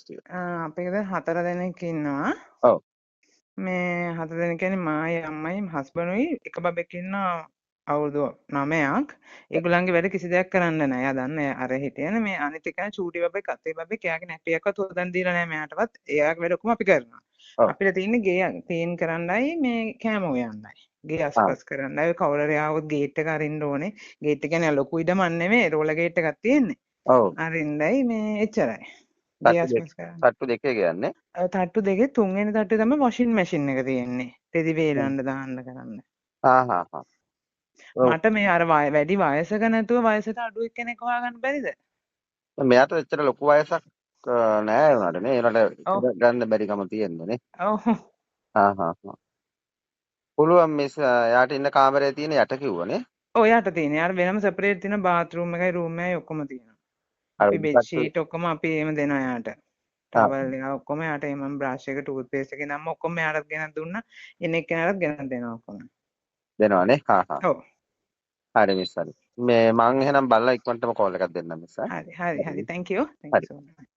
ටික. අපේ ගෙදර හතර දෙනෙක් ඉන්නවා. ඔව්. මේ හතර දෙනෙක් කියන්නේ මායි අම්මයි හස්බන්ඩුයි එක බබෙක් ඉන්නවා අවුරුදු 9ක්. ඒගොල්ලන්ගේ වැඩ කිසි දෙයක් කරන්න නෑ. එයා දන්නේ අර හිටියනේ මේ අනිත් එක චූටි බබෙක් අතේ බබෙක් එයාගේ නැපියක්වත් හොදන් දීලා නෑ මෙයාටවත්. එයාගේ වැඩ ඔක්කොම අපි කරනවා. අපිට තියෙන්නේ ගේ ක්ලීන් කරන්නයි මේ කෑම උයන්නයි. ගේ අස්පස් කරන්නයි. ඔය කවුරු හරි ආවොත් ගේට් එක අරින්න ඕනේ. ගේට් එක කියන්නේ ලොකු ඉඩමක් නෙමෙයි, රෝලර් ගේට් එකක් තියෙන්නේ. අරින්නයි මේ එච්චරයි. ගේ අස්පස් කරන්න. තට්ටු දෙකේ කියන්නේ? තට්ටු දෙකේ තුන්වෙනි තට්ටුවේ තමයි වොෂින් මැෂින් එක තියෙන්නේ. රෙදි වේලන්න දාන්න කරන්න. හා හා හා. මට මේ අර වැඩි වයසක නැතුව වයසට අඩු එක්කෙනෙක් හොයාගන්න බැරිද? මෙයාට එච්චර ලොකු වයසක් නෑ ඒ වුණාට නේ. ඒ වුණාට ගන්න බැරිකම තියෙන්නේ නේ. ඔව්. හා හා හා. පුළුවන් මිස්, එයාට ඉන්න කාමරේ තියෙන යට කිව්වනේ. ඔව්, යට තියෙන. එයාට වෙනම සෙපරේට් තියෙන බාත්රූම් එකයි රූම් එකයි ඔක්කොම තියෙනවා. අපි බෙඩ් ෂීට් ඔක්කොම අපි එහෙම දෙනවා එයාට. ටවල් එක ඔක්කොම එයාට එහෙම බ්‍රෂ් එක ටූත් පේස්ට් එක නම් ඔක්කොම එයාටත් ගෙනත් දුන්නා. එන එක්කෙනාටත් ගෙනත් දෙනවා ඔක්කොම. දෙනවනේ. හා හා. ඔව්. හරි මිස්, හරි. මේ මං එහෙනම් බලලා ඉක්මනටම කෝල් එකක් දෙන්නම් මිස්. හරි හරි හරි. Thank you. Thank you so much.